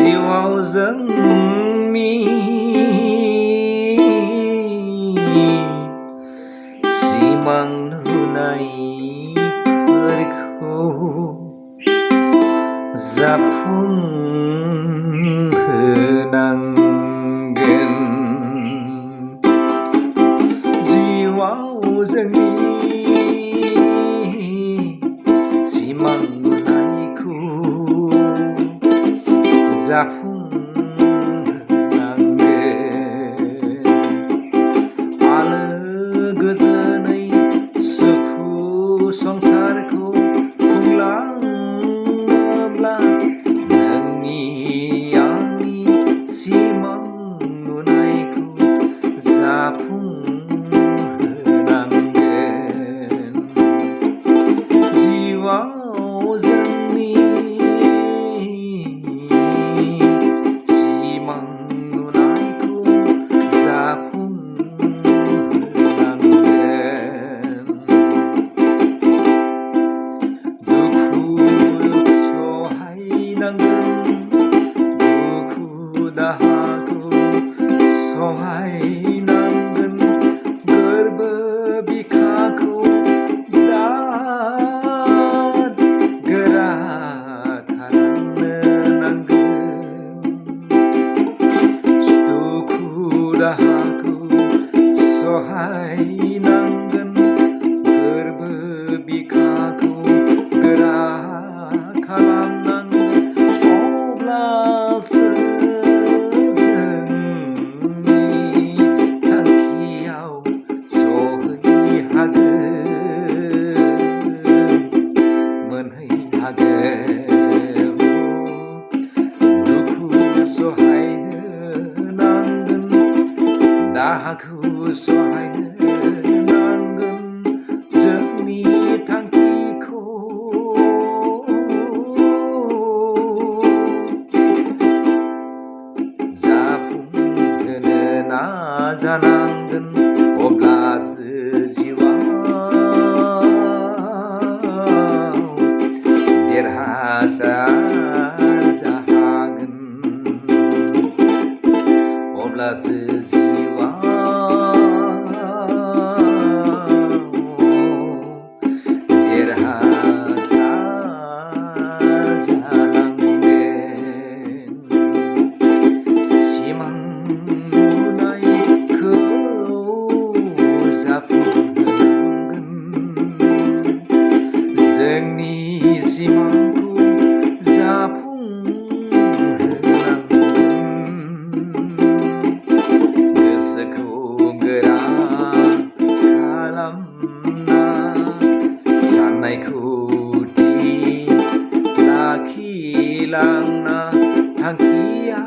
जिउआव जोंनि सिमां नुनायफोरखौ जाफुंहोनांगोन। जिउआव जोंनि सिमां नुनायखौ जाफुंहोनांगोन। आलो गोजोनै सुखु संसारखौ खुंलांनोब्ला नोंनि आंनि सिमां नुनायखौ जाफुंहोनांगोन। जिउआव जोंनि सिमां नुनायखौ जाफुंहोनांगोन। दुखु सहायनांगोन, दुखु दाहाखौ सहायनांगोन, गोरबो बिखाखौ दाद गोरा खालामनो नांगोन। दुखु दाहाखौ सहायनांगोन, गोरबो बिखाखौ गोरा खालामनांगोन। अब्लासो जोंनि थांखियाव मोनहैहागोन। दुखु सहायनो नांगोन, दाहाखौ सहायनो नांगोन, जोंनि थांखिखौ जाफुंहोनो नाजानांगोन। अब्लासो जिउआव देरहासार जाहागोन। अब्लासो जिउआव देरहासार जालांगोन। सिमां नुनायखौ जाफुंहोनांगोन। जोंनि सिमांखौ जाफुंहोनांगोन। गोसोखौ गोरा खालामना साननायखौ थि लाखिलांना थांखिया